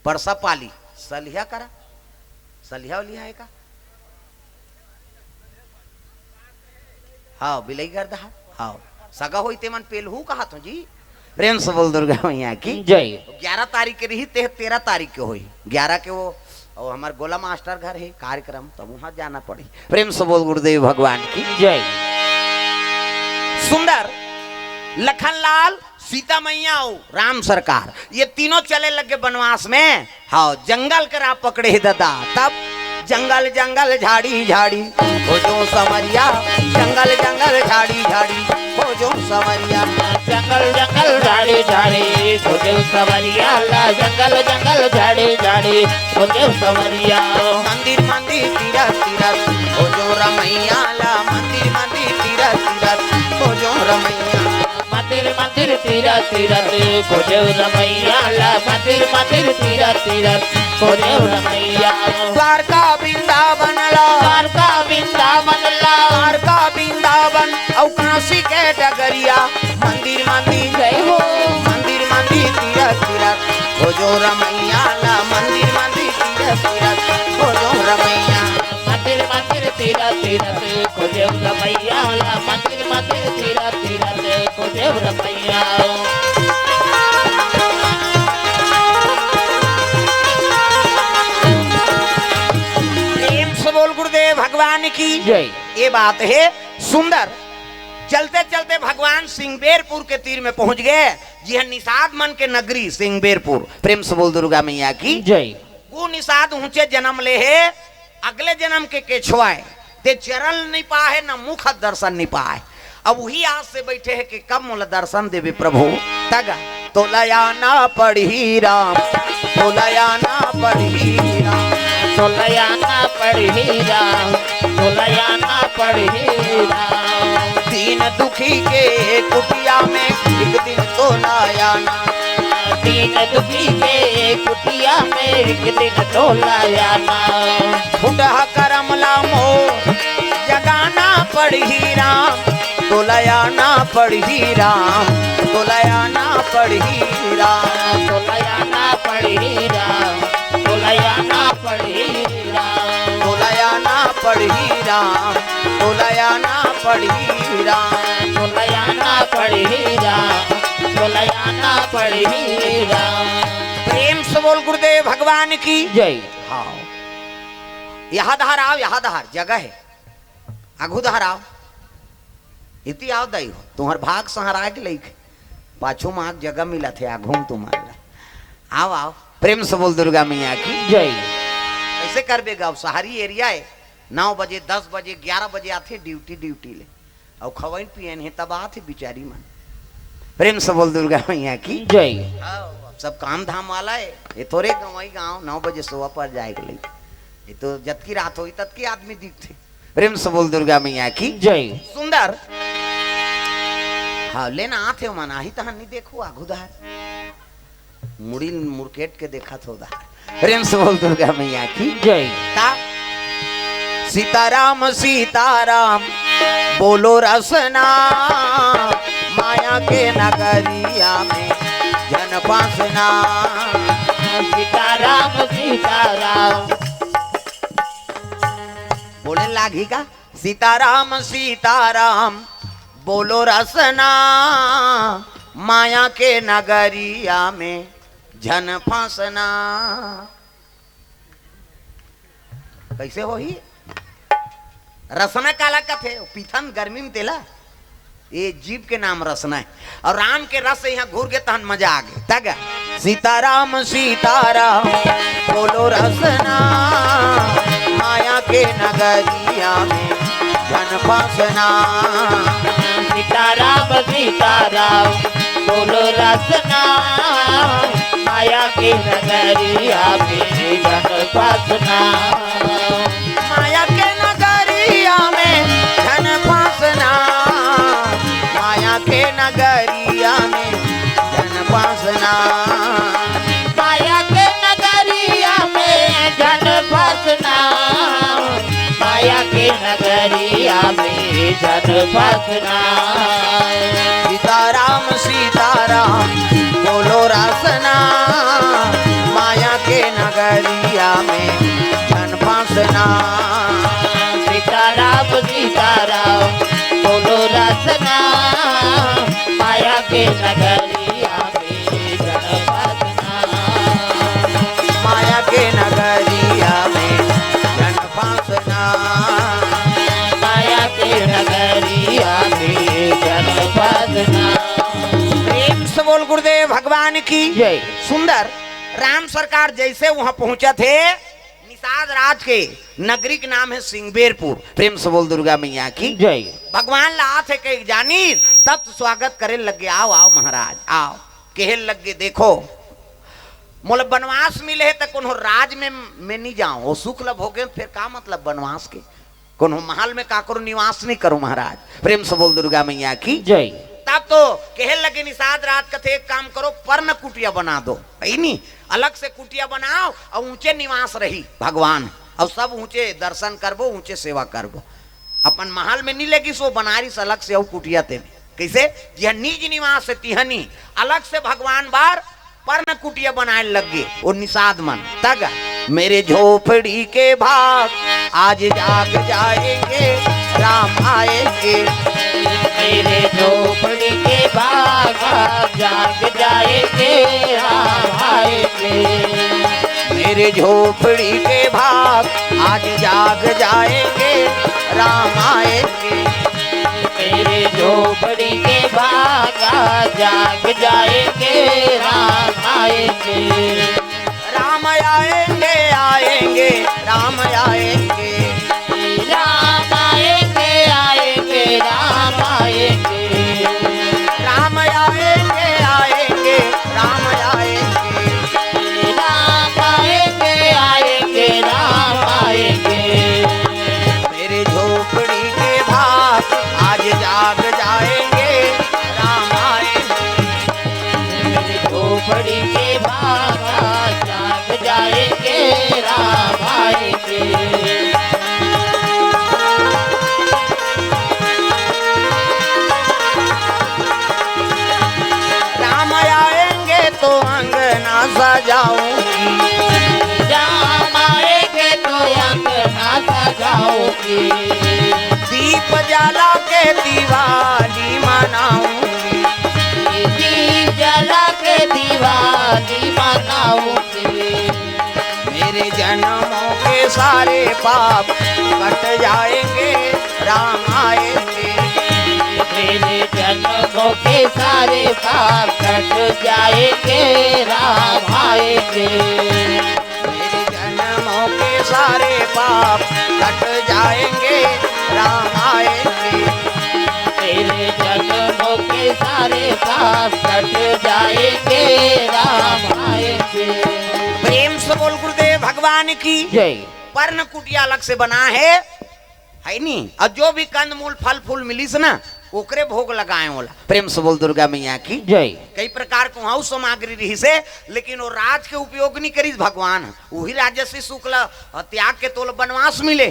परसा पाली, सलिहा करा, सलिहा उलिहा है का? हाँ, बिलई कर दहा। हाँ, सगा होई ते मन पेलहू कहत हो जी। प्रेम से बोल दुर्गा मैया की जय। ग्यारह तारीख के रही, ते तेरह तारीख के होई। ग्यारह के वो, वो हमार गोला मास्टर घर है कार्यक्रम, तब वहाँ जाना पड़ी। प्रेम से बोल गुरुदेव भगवान की जय। सुंदर, लखन लाल, सीता मैया अउ राम सरकार, ये तीनों चले लगे बनवास में। हाँ, जंगल के राह पकड़े हे दादा। तब जंगल जंगल झाड़ी झाड़ी खोजो समरिया, जंगल जंगल झाड़ी झाड़ी खोजो समरिया। जंगल जंगल झाड़ी झाड़ी खोजो समरिया ला, जंगल जंगल झाड़ी झाड़ी खोजो समरिया। मंदिर मंदिर तीरथ तीरथ खोजो रमैया ला, मंदिर मंदिर तीरथ तीरथ खोजो रमैया। मंदिर मंदिर तीरथ तीरथ खोजो रमैया ला, मंदिर मंदिर तीरथ तीरथ खोजो रमैया। द्वारका वृंदावन ला, द्वारका वृंदावन ला, द्वारका वृंदावन अउ काशी के डगरिया। मंदिर मंदिर जय हो। मंदिर मंदिर तीरथ तीरथ खोजो रमैया ला, मंदिर मंदिर तीरथ तीरथ खोजो रमैया। मंदिर मंदिर तीरथ तीरथ खोजो रमैया ला, मंदिर मंदिर तीरथ तीरथ खोजो रमैया। प्रेम से बोल गुरुदेव भगवान की जय। ये बात है सुंदर। चलते चलते भगवान सिंगबेरपुर के तीर में पहुंच गए, जी हाँ, निषाद मन के नगरी सिंगबेरपुर। प्रेम से बोल दुर्गा मैया की जय। वो निषाद ऊंचे जन्म ले हे, अगले जन्म के केछवा हे, ते चरण नहीं पाए, न मुख दर्शन नहीं पाए। अब वही आस से बैठे हे कि कब मोला दर्शन देवे प्रभु। तगा तोला आना पड़ही राम, तोला आना पड़ही राम, तोला आना पड़ही राम, तोला आना पड़ही राम। दीन दुखी के कुटिया में एक दिन तोला आना, दीन दुखी के कुटिया में एक दिन तोला आना। फुटहा करम ला मोर जगाना पड़ही राम, तोला आना पड़ही राम, तोला आना पड़ही राम, तोला आना पड़ही राम, तोला आना पड़ही राम, तोला आना पड़ही राम, तोला आना पड़ही राम, तोला आना पड़ही राम, तोला आना पड़ही राम। प्रेम से बोल गुरुदेव भगवान की जय। हाँ, यहाँ धार आओ, यहाँ धार जगह है, आघू धार आओ, इति आओ दाई हो, तुम्हार भाग सहारा के लइक पाछू माग जगह मिलत हे, आघू में तुम्हार ला। आओ, आओ, प्रेम से बोल दुर्गा मैया की जय। कैसे करबे गाँव, शहरी एरिया है, नौ बजे, दस बजे, ग्यारह बजे आथे ड्यूटी, ड्यूटी ले, अउ खवाइन पियन हे तब आथे बिचारी मन। प्रेम से बोल दुर्गा मैया की जय। हाँ, सब काम धाम वाला है, ये थोरे गंवई गाँव नौ बजे सोवा पर जाए के लइक। ये तो जतकी रात होई, ततकी आदमी दिखथे। प्रेम से बोल दुर्गा मैया की। जय। सुंदर। हाँ, लेना आथे मन, आही तहन नहीं देखो, आघुधार। मुड़ी मुरकेट के देखत हो दा। प्रेम से बोल दुर्गा मैया की। जय। ता सीताराम, सीताराम, बोलो रसना, माया के नगरिया में झन फासना। सीताराम, सीताराम। बोले लागी का? सीताराम, सीताराम, बोलो रसना, माया के नगरिया में झन फासना। कैसे होही? रसना काला कथे? पीथन गर्मी में तेला। ये जीव के नाम रसना है। और राम के रस यहाँ घुर गे तहन मजा आ गे। तग सीताराम, सीताराम, बोलो रसना, माया के नगरिया में झन फासना। सीताराम, सीताराम, बोलो रसना, माया के नगरिया में झन फासना। माया के नगरिया में झन फासना, माया के नगरिया में झन फासना। माया के नगरिया में झन फासना, माया के नगरिया में झन फासना। सीताराम, सीताराम, बोलो रसना, माया के नगरिया में झन फासना। सीताराम, सीताराम, बोलो रसना, माया के नगरिया में झन फासना। माया के नगरिया में झन फासना। माया के नगरिया में झन फासना। प्रेम से बोल गुरुदेव भगवान की। जय। सुंदर। राम सरकार जैसे वहां पहुंचथे, निषाद राज के नगरी के नाम है सिंगबेरपुर। प्रेम से बोल दुर्गा मैया की। जय। भगवान ला आथे कहे जानी, तब तो स्वागत करे लगे, "आओ, आओ महाराज, आओ।" कहे लगे, "देखो, मोला बनवास मिले है त कोनो राज में, में नहीं जाओ, वो सुख ला भोगे, फिर का मतलब बनवास के? कोनो महल में काकरो निवास नहीं करो महाराज।" प्रेम से बोल दुर्गा मैया की। जय। तब तो कहे लगे निषाद राज कथे, "एक काम करो, पर्ण कुटिया बना दो, है नी? अलग से कुटिया बनाओ और ऊंचे निवास रही भगवान, और सब ऊंचे दर्शन करबो, ऊंचे सेवा करबो।" अपन महल में नहीं लगिस, वो बनारिस अलग से अउ कुटिया तेने। कैसे? जिहा निज निवास है तिहनी अलग से भगवान बार पर्ण कुटिया बनाए लग गे। वो निषाद मन तग मेरे झोपड़ी के भाग आज जाग जाएंगे, राम आएंगे। मेरे झोपड़ी के भाग आज जाग जाएंगे, राम आएंगे। मेरे झोपड़ी के भाग आज जाग जाएंगे, राम आएंगे। मेरे झोपड़ी के भाग आज जाग जाएंगे, राम आएंगे। राम आएंगे, आएंगे, राम आएंगे। राम आएंगे, आएंगे, राम आएंगे। राम आएंगे, आएंगे, राम आएंगे। राम आएंगे, आएंगे, राम आएंगे। मेरे झोपड़ी के भाग आज जाग जाएंगे, राम आएंगे। मेरे झोपड़ी के भाग आज जाग जाएंगे, राम आएंगे। राम आएंगे तो अंगना सजाऊंगी। राम आएंगे तो अंगना सजाऊंगी। दीप जला के दिवाली मनाऊंगी। दीप जला के दिवाली मनाऊंगी। मेरे जन्मों के सारे पाप कट जाएंगे, राम आएंगे। मेरे जन्मों के सारे पाप कट जाएंगे, राम आएंगे। मेरे जन्मों के सारे पाप कट जाएंगे, राम आएंगे। मेरे जन्मों के सारे पाप कट जाएंगे, राम आएंगे। प्रेम से बोल गुरुदेव भगवान की जय। पर्ण कुटिया अलग से बना हे, हे नी? अउ जो भी कंदमूल, फल फूल मिलिस ना, ओकरे भोग लगाए ओला। प्रेम से बोल दुर्गा मैया की जय। कई प्रकार के उहाँ सामग्री रहिस हे, लेकिन वो राज के उपयोग नी करिस भगवान। उही राजर्षि शुक्ल त्याग के तोला बनवास मिले।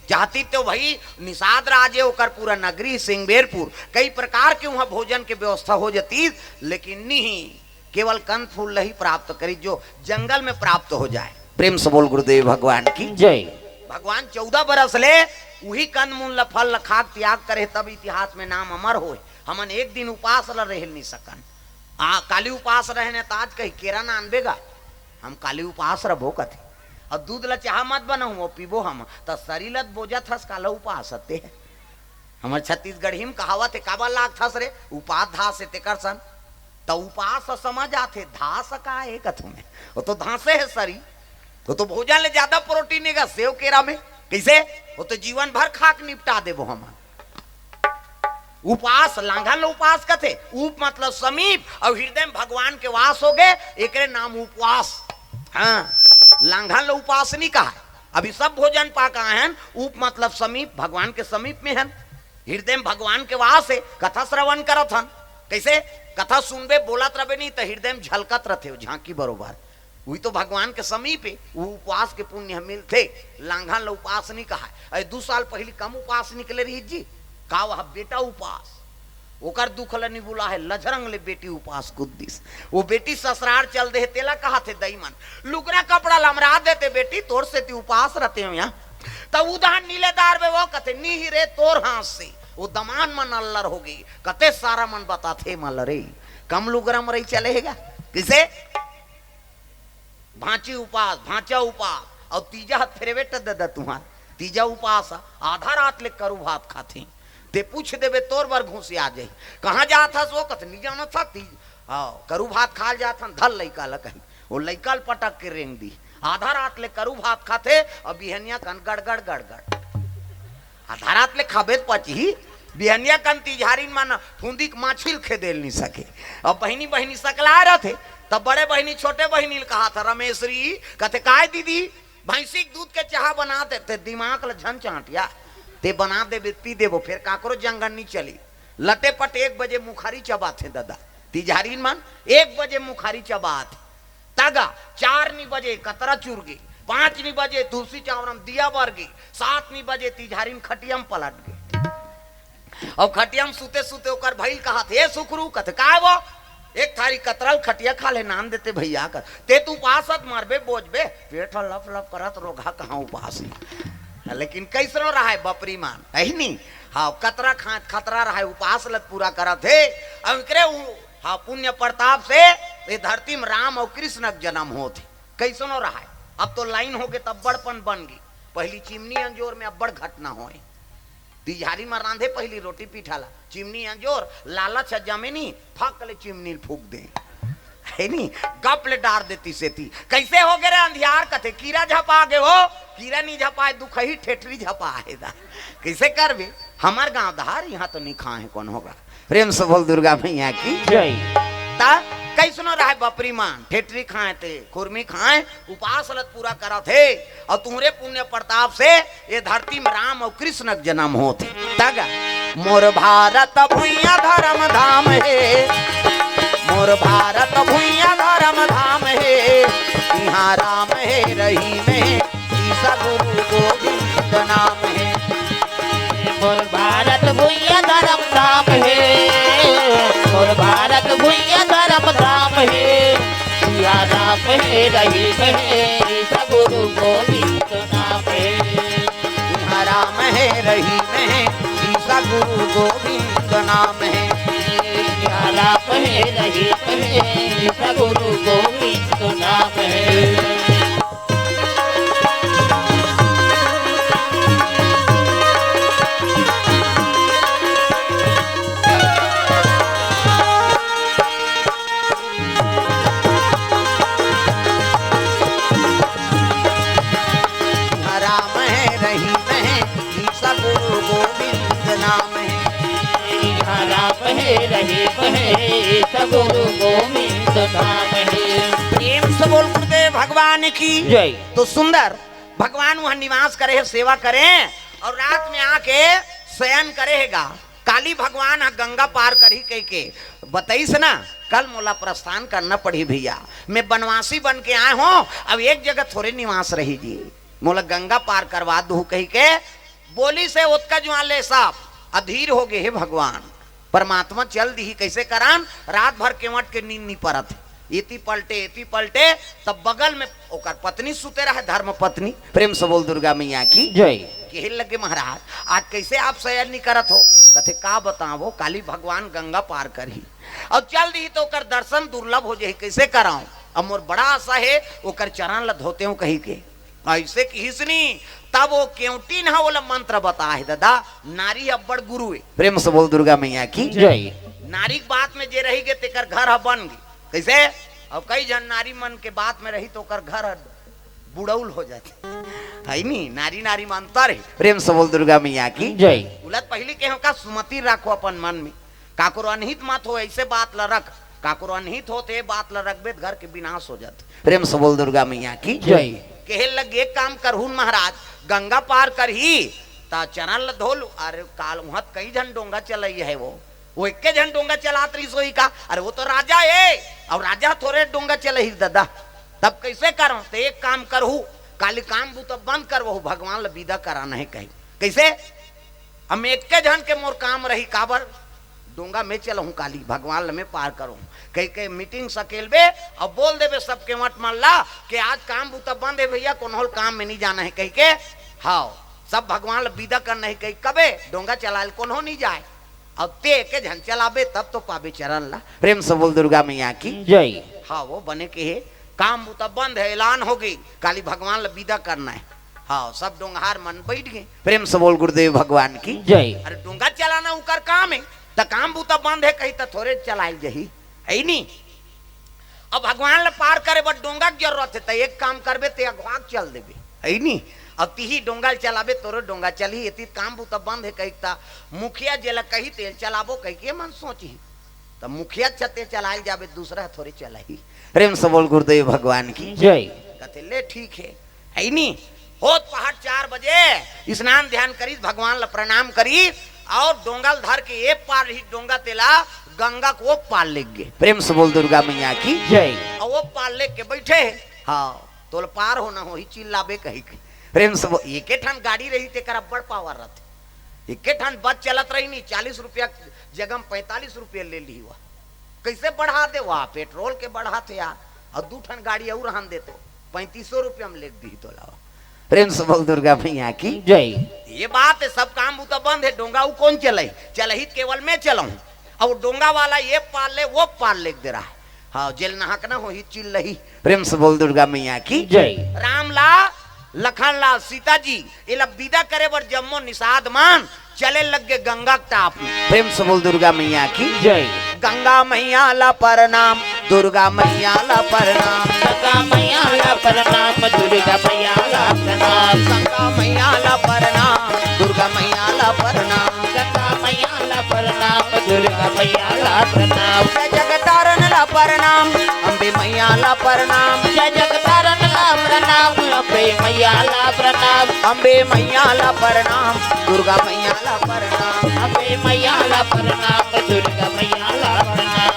चाहतिस त भई निषाद राज हे, ओकर पूरा नगरी सिंगबेरपुर, कई प्रकार के उहाँ भोजन के व्यवस्था हो जातिस, लेकिन नहीं, केवल कंद फूल ल ही प्राप्त करिस, जो जंगल में प्राप्त हो जाए। प्रेम से बोल गुरुदेव भगवान की जय। भगवान चौदह बरस ले उही कंदमूल ल, फल ल खाक त्याग करे, तब इतिहास में नाम अमर होए। हमन एक दिन उपास ल रहे नहीं सकन। आ, काली उपास रहे न, त आज कही केरा नानबे गा, हम काली उपास रबो कथे। अउ दूध ल चाह मत बनाहूं, वो पीबो हम, त सरी ल त बोजत हस, काला उपास हते। हमर छत्तीसगढ़ी में कहावत हे, "काबर लागथस रे, उपास धास हे तेकर सन।" त उपास समझ आथे, धास का हे कथू में? वो तो धासे हे सरी, वो तो भोजन ले ज्यादा प्रोटीन हे गा सेव केरा में। कइसे? वो तो जीवन भर खाक निपटा देबो हमन। उपास, लांघन ल उपास कथे। उप मतलब समीप, अउ हृदय में भगवान के वास होगे, एकरे नाम उपवास। हाँ, लांघन ल उपास नी कहाय। अभी सब भोजन पाके आए हन, उप मतलब समीप, भगवान के समीप में हन, हृदय में भगवान के वास हे, कथा श्रवण करत हन। कइसे? कथा सुनबे, बोलत रबे नहीं त हृदय में झलकत रथे, वो झांकी बरोबर। उही तो भगवान के समीप हे, वो उपवास के पुण्य ह मिलथे। लांघन ल उपास नी कहाय। अरे, दू साल पहिली कम उपास निकले रहिस जी, का वह बेटा उपास, ओकर दुख ल नी भुलाय, लझरंग ले बेटी उपास कूद दिस। वो बेटी ससुरार चल दे हे, तेला कहत हे दई मन, "लुगरा कपड़ा लमरा देते बेटी, तोर सेती उपास रतेंव इहाँ।" त उधान नी ले डारबे, वो कथे, "नी ही रे, तोर हाथ से।" वो दमांद मन अल्लर होगे, कथे, "सारा मन बताथे मल रे, कम लुगरा म रही चले हे गा।" कइसे? भांची उपास, भांचा उपास, अउ तीजा ह फेरवेट ददा तुंहर। तीजा उपास ह, आधा रात ले करू भात खाथे। ते पूछ देबे, तोर बर घुसिया जाही। "कहाँ जात हस?" वो कथे, "नी जानत हस, तीज, हाँ, करू भात खाल जात हन, धर लइका ल," कही। वो लइका ल पटक के रेंग दिही। आधा रात ले करू भात खाथे, अउ बिहनिया कन गड़गड़, गड़गड़। आधा रात ले खाबे त पचही, बिहनिया कन तिजहारिन मन फूंदी के माछी ल खेदे ल नी सके। अब बहिनी, बहिनी सकलाय रथे, तब बड़े बहिनी छोटे बहिनी ल कहत हे, "रमेश्वरी," कथे, "काय दीदी?" "भैंसी के दूध के चाह बना देते, दिमाग ल झन चांटिया, ते बना देबे, पी देबो, फेर काकरो जंगन नी चली।" लटे पट एक बजे मुखारी चबाथे ददा, तिजहारिन मन एक बजे मुखारी चबाथे। तगा चार नी बजे कतरा चुरगे, पांच नी बजे तुलसी चावरम दिया बरगे, सात नी बजे तिजहारिन खटियम पलट गे। अब खटियम सुते सुते ओकर भइल कहत, "हे सुखरू," कथे, "काय वो?" "एक थारी कतरल खटिया खा ले, नान देते भैया," कर, "ते तू उपासत मरबे, बोजबे, पेट ह लप लप करत, रोगहा कहाँ उपास हे।" लेकिन कइसनो रहय बपरी मान, हे नी? हाँ, कतरा खात खतरा रहय, उपास ल त पूरा करत हे। अब एकरे उ-, हाँ, पुण्य प्रताप से ये धरती में राम अउ कृष्ण के जन्म होत हे। कइसनो रहय, अब तो लाइन होगे त अब्बड़पन बन गे। पहिली चिमनी अंजोर में अब्बड़ घटना होय। तिजहारी म रांधे पहिली रोटी पीठा ला, चिमनी अंजोर, लालच ह जमे नी, फक ले चिमनी ल फूंक दे। हे नी, गप ले डार देती सेती। "कइसे होगे रे अंधियार?" कथे, "कीरा झपा गे हो।" "कीरा नी झपाय, दुखही ठेठरी झपा हे दा।" कइसे करबे? हमर गांव दहार इहाँ तो नी खाए हे कोनो गा। प्रेम से बोल दुर्गा मैया की जय। ता कइसनो रहय बपरी मान, ठेठरी खाए ते खुरमी खाए, उपास ल त पूरा करत हे, अउ तुंहरे पुण्य प्रताप से ये धरती में राम अउ कृष्ण के जन्म होत हे। तग मोर भारत भुइयां धरम धाम हे, मोर भारत भुइयां धरम धाम हे, इहाँ राम हे रहीम हे, ईसा गुरु गोविंद नाम हे। मोर भारत भुइयां धरम धाम हे, मोर भारत भुइयां धरम धाम हे, इहाँ राम हे रहीम हे, ईसा गुरु गोविंद नाम हे। इहाँ राम हे रहीम हे, ईसा गुरु गोविंद नाम हे। इहाँ राम हे रहीम हे, ईसा गुरु गोविंद नाम हे। राम हे रहीम हे, ईसा गुरु गोविंद नाम हे। राम हे रहीम हे, ईसा गुरु गोविंद नाम हे। प्रेम से बोल गुरुदेव भगवान की जय। तो सुंदर भगवान वहां निवास करे हे, सेवा करे, और रात में आके शयन करे हे गा। काली भगवान ह गंगा पार करही कहिके बतइस ना, कल मोला प्रस्थान करना पड़ही भैया, मैं बनवासी बन के आए हों, अब एक जगह थोरे निवास रही जी, मोला गंगा पार करवा दू कहिके बोलिस हे। ओतका जुआर ले सब अधीर हो गे हे भगवान। परमात्मा चल दिही, कइसे करान? रात भर केवट के नींद नी परत हे, एती पलटे, एती पलटे, तब बगल में ओकर पत्नी सुते रहे, धर्म पत्नी। प्रेम से बोल दुर्गा मैया की जय। कहे लगे, महाराज, आज कइसे आप शयन नी करत हो? कथे, का बतावो, काली भगवान गंगा पार करही, अउ चल दिही त ओकर दर्शन दुर्लभ हो जाही, कइसे कराऊं? अब मोर बड़ा आशा हे, ओकर चरण ल धोतेंव कहिके। अइसे किहिस नी, तब ओ केवटिन ह ओला मंत्र बताए हे, ददा, नारी अब्बड़ गुरु हे। प्रेम से बोल दुर्गा मैया की जय। नारी के बात में जे रहि गे, तेकर घर ह बन गे। कइसे? अब कई झन नारी मन के बात में रही त ओकर घर ह बुड़उल हो जाथे। हइ नी? नारी नारी में अंतर हे। प्रेम से बोल दुर्गा मैया की जय। उलत पहिली कहेंव का, सुमति राखो अपन मन में, काकरो अनहित मत हो, अइसे बात ल रख। काकरो अनहित होत हे, बात ल रखबे त घर के विनाश हो जाथे। प्रेम से बोल दुर्गा मैया की जय। कहे लगे, एक काम करहु न महाराज, गंगा पार करही त चरण ल धो लू। अरे काल उहां त कई झन डोंगा चलइया हे, वो वो एके झन डोंगा चलात रहिस होही का? अरे वो तो राजा हे, अउ राजा थोरे डोंगा चलही ददा, तब कइसे करंव? त एक काम करहु, काली काम बूता बंद करवहु, भगवान ल बिदा कराना हे कही। कइसे? अब एके झन के मोर काम रही, काबर? डोंगा में चलहूं काली, भगवान ल में पार करहूं कहिके मीटिंग सकेलबे अउ बोल देबे सब केवट मन ला के आज काम बूता बंद हे भैया, कोनो ल काम में नी जाना हे कहिके। हाव, सब भगवान ल बिदा करना हे कही, कबे डोंगा चलाय ल कोनो नी जाय। अउ ते एके झन चलाबे तब तो पाबे चरण ला। प्रेम से बोल दुर्गा मैया की जय। हाव, वो बने कहे, काम बूता बंद हे, ऐलान हो गे, काली भगवान ल बिदा करना हे। हाव, सब डोंगहार मन बइठ गे। प्रेम से बोल गुरुदेव भगवान की जय। अरे डोंगा चलाना उकर काम हे, त काम बूता बंद हे कही त थोरे चलाय ल जही, हइ नी? अब भगवान ल पार करे बर डोंगा के जरूरत हे, त एक काम करबे, ते अगवा के चल देबे, हइ नी? अब तिही डोंगा ल चलाबे, तोरो डोंगा चलही, एती काम बूता बंद हे कही त मुखिया जेला कही तेल चलाबो कहिके मन सोचही। त मुखिया छते चलाय ल जाबे, दूसरा थोरे चलाही। प्रेम से बोल गुरुदेव भगवान की जय। कथे, ले ठीक हे, हइ नी? होत पहाट चार बजे स्नान ध्यान करिस, भगवान ल प्रणाम करिस, अउ डोंगा ल धर के ए पार रही डोंगा, तेला गंगा के ओ पार लेग गे। प्रेम से बोल दुर्गा मैया की जय। अउ ओ पार लेग के बइठे हे। हाव, तोला पार होना होही, चिल्लाबे कहिके। प्रेम से बोल, एके ठन गाड़ी रही तेकर अब्बड़ पावर रथे। एके ठन बस चलत रही नी, चालीस रुपया जगह म पैंतालीस रुपया ले लिही वा। कइसे बढ़ा दे वा? पेट्रोल के बढ़ाथे यार, अउ दू ठन गाड़ी अउ रहन दे तो पैंतीसो रुपया म लेग दिही तोला। प्रेम से बोल दुर्गा मैया की जय। ये बात हे, सब काम बूता बंद हे, डोंगा उ कोन चलही? चलही त केवल में चलहूं। अउ डोंगा वाला ये पार ले, वो पार लेग दे रहा हे। हाव, जेल नहकना होही चिल्लही। प्रेम से बोल दुर्गा मैया की जय। राम ला, लखन ला, सीता जी, एला बिदा करे बर जम्मो निषाद मन चले लग गे गंगा के टाप में। प्रेम से बोल दुर्गा मैया की जय। गंगा मैया ला प्रणाम, दुर्गा मैया ला प्रणाम। गंगा मैया ला प्रणाम, दुर्गा मैया ला प्रणाम। गंगा मैया ला प्रणाम, दुर्गा मैया ला प्रणाम। गंगा मैया ला प्रणाम, दुर्गा मैया ला प्रणाम। जय जगतारण ला प्रणाम, अम्बे मैया ला प्रणाम। जय जगतारण ला प्रणाम, अम्बे मैया ला प्रणाम। अम्बे मैया ला प्रणाम, दुर्गा मैया ला प्रणाम। अम्बे मैया ला प्रणाम, दुर्गा मैया ला प्रणाम।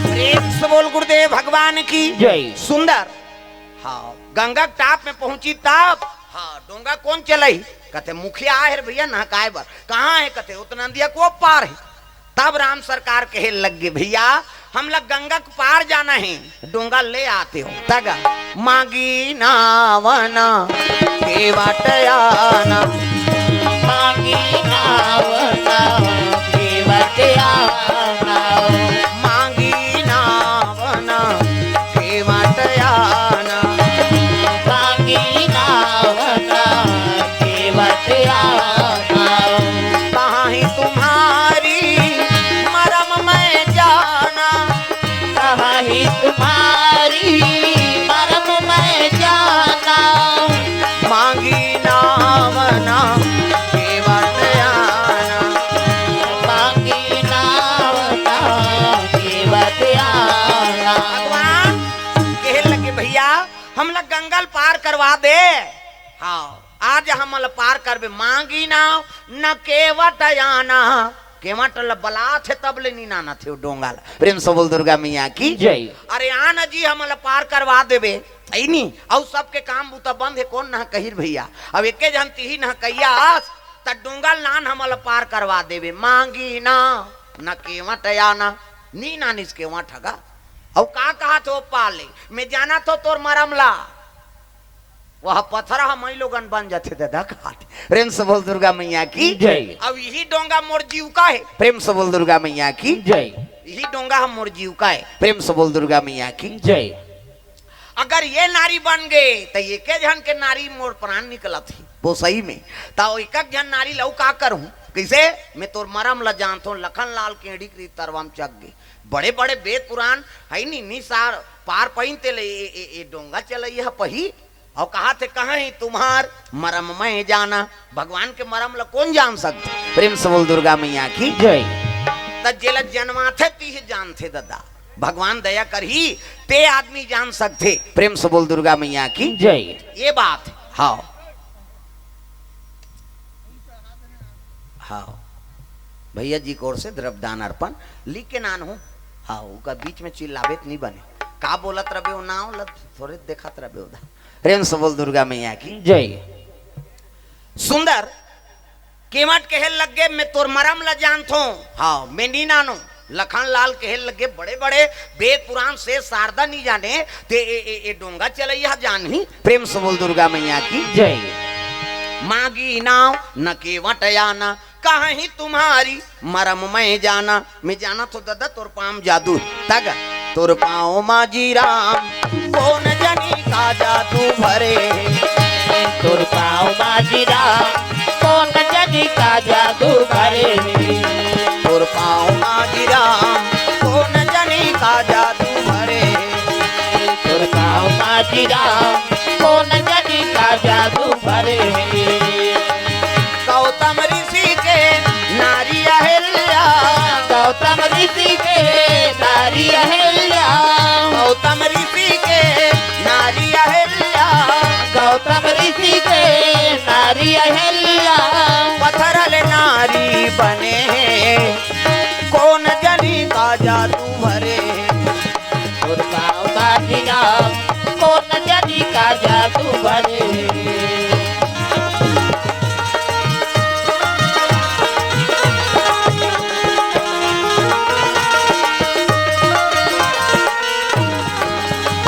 प्रेम से बोल गुरुदेव भगवान की जय। सुंदर। हाव, गंगा के टाप में पहुंची तब, हाव, डोंगा कोन चलही? कथे, मुखिया आहे रे भैया नहकाए बर। कहां हे? कथे, ओ तो नदिया के ओ पार हे। तब राम सरकार कहे लग गे, भैया, हमला गंगा के पार जाना हे, डोंगा ले आते हो। तगा मांगी नावना के वाट आना। मांगी नावना के वाट आना। मांगी नावना के वाट आना। मांगी नावना के वाट आना। कहां ही तुम्हारी मरम मैं जाना। कहां ही तुम्हारी मरम मैं जाना। मांगी नावना के वाट आना। मांगी नावना या हमला गंगा ल पार करवा दे। हाँ, आज हमला पार करबे, मांगी नाव न केवट आना। केवट ल बलाथे तब ले नी नानथे ओ डोंगा ल। प्रेम से बोल दुर्गा मैया की जय। अरे आना जी, हमला पार करवा देबे, अइनी। अउ सबके काम बूता बंद हे, कोन नहा कहिर भैया? अब एके झन तिही नहा कहिया आस, त डोंगा ल नान हमला पार करवा देबे, मांगी नाव न केवट आना। नी नानिस केवट ह गा। अउ का कहत हो पाले, मैं जानत हो तोर मरम ला। वह पथरा ह मई लोगन बन जाथे ददा कहत। प्रेम से बोल दुर्गा मैया की जय। अब इही डोंगा मोर जीव का हे। प्रेम से बोल दुर्गा मैया की जय। इही डोंगा ह मोर जीव का हे। प्रेम से बोल दुर्गा मैया की जय। अगर ये नारी बन गे त एके झन के नारी मोर प्राण निकलत हे। वो सही में त एक एक झन नारी ल अउ का करहूं? कइसे? मैं तोर मरम ल जानथों, लखन लाल केड़ी के रीत तरवा म चघ गे। बड़े बड़े वेद पुराण हे नी, नी सार पार पइन ते ले ए, ए, ए डोंगा चलइया ह पही। अउ कहत हे कहां ही तुम्हार मरम मैं जाना। भगवान के मरम ल कोन जान सकथे? प्रेम से बोल दुर्गा मैया की जय। त जेला जनमाथे तिही जानथे ददा। भगवान दया करही, ते आदमी जान सकथे। प्रेम से बोल दुर्गा मैया की जय। ये बात हे। हाँ, हाँ, भैया जी के ओर से द्रव्यदान अर्पण लिख के नान हो। हाँ, ओकर बीच में चिल्लाबे त नी बने। का बोलत रबे ओ नाव ल थोरे देखत रबे ओदा। प्रेम से बोल दुर्गा मैया की जय। सुंदर केवट कहे लग गे, मैं तोर मरम ल जानथों। हाँ, मैं नी नानों। लखन लाल कहे लग गे, बड़े बड़े वेद पुराण से शारदा नी जाने, ते ए, ए, ए डोंगा चलइया जानही। प्रेम से बोल दुर्गा मैया की जय। मांगी नाव न केवट आना, कहां ही तुम्हारी मरम मैं जाना। मैं जानत हो ददा तोर पांव जादू तग। तोर पांव माजी राम कोन जनी का जादू भरे हे। तोर पांव माजी राम कोन जनी का जादू भरे हे। तोर पांव माजी राम कोन जनी का जादू भरे हे। तोर पांव माजी राम कोन जनी का जादू भरे हे। गौतम ऋषि के नारी अहिल्या। गौतम ऋषि के नारी अहिल्या। गौतम ऋषि के नारी अहिल्या। गौतम ऋषि के नारी अहिल्या। पथरा ले नारी बने हे, कोन जनी का जादू भरे हे। तोर पांव माजी राम कोन जनी का जादू भरे हे।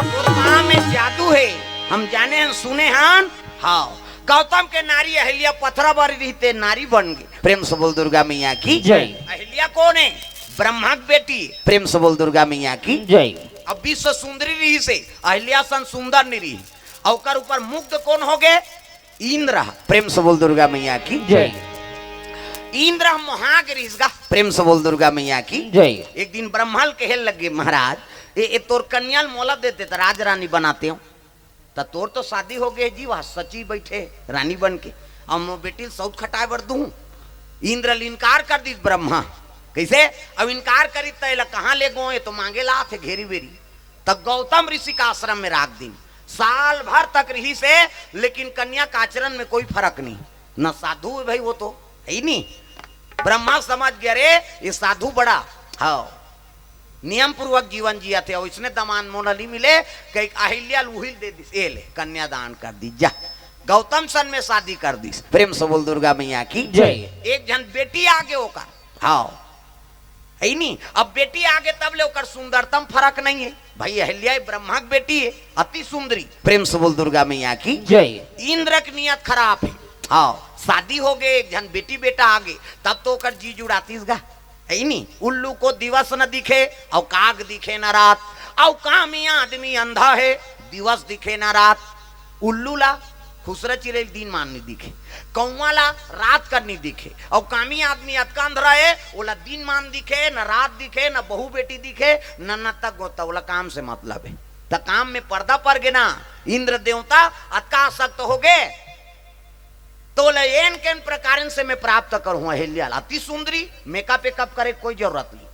तोर पांव में जादू हे, हम जाने हन, सुने हन। हाँ, गौतम के नारी अहिल्या पथरा बर रहिस ते नारी बन गे। प्रेम से बोल दुर्गा मैया की जय। अहिल्या कोन हे? ब्रह्मा के बेटी। प्रेम से बोल दुर्गा मैया की जय। अब विश्व सुंदरी रहिस हे, अहिल्या सन सुंदर नी रहिस। अउ ओकर ऊपर मुग्ध कोन हो गे? इंद्र। प्रेम से बोल दुर्गा मैया की जय। इंद्र मोहा गे रहिस गा। प्रेम से बोल दुर्गा मैया की जय। एक दिन ब्रह्मा ल कहे लग गे, महाराज, ए, ए तोर कन्या ल मोला देते त राज रानी बनातेंव। त तोर तो शादी हो गे जी, वह सची बइठे रानी बन के, अउ मोर बेटी ल सउत खटाए बर दूं। इंद्र ल इनकार कर दिस ब्रह्मा। कइसे? अब इनकार करिस त एला कहां लेगों, ए तो मांगे ल आथे घेरी बेरी। त गौतम ऋषि का आश्रम में राख दिन। साल भर तक रहिस हे, लेकिन कन्या का आचरण में कोई फरक नहीं, न साधु हे भाई, वो तो हे ही नहीं। ब्रह्मा समझ गे, अरे ये साधु बड़ा, हाँ, नियम पूर्वक जीवन जियत हे, अउ इसने दमांद मोला नी मिले, कहिके अहिल्या ल उही ल दे दिस, ए ले कन्यादान कर दिस, जा। गौतम सन में शादी कर दिस। प्रेम से बोल दुर्गा मैया की जय। एक झन बेटी आगे ओकर, हाँ, हे नी? अब बेटी आगे तब ले ओकर सुंदरता म फरक नहीं हे। भाई अहिल्या ब्रह्मा के बेटी हे, अति सुंदरी। प्रेम से बोल दुर्गा मैया की जय। इंद्र के नियत खराब हे। हाँ, शादी हो गे, एक झन बेटी बेटा आगे, तब तो ओकर जी जुड़ातिस गा। हे नी? उल्लू को दिवस न दिखे, अउ काग दिखे न रात, अउ कामी आदमी अंधा हे, दिवस दिखे न रात। उल्लू ला, खुसरा चिरई ल दिन मान नी दिखे, कौवा ला रात कर नी दिखे, अउ कामी आदमी अतका अंधरा हे, ओला दिन मान दिखे, न रात दिखे, न बहू बेटी दिखे, न नत्ता गोता, ओला काम से मतलब हे। त काम में पर्दा पर गे ना, इंद्र देवता अतका आसक्त हो गे, त ओला एन केन प्रकारन से मैं प्राप्त करहूं अहिल्या ला, अति सुंदरी, मेकअप वेकअप करे कोई जरूरत नहीं।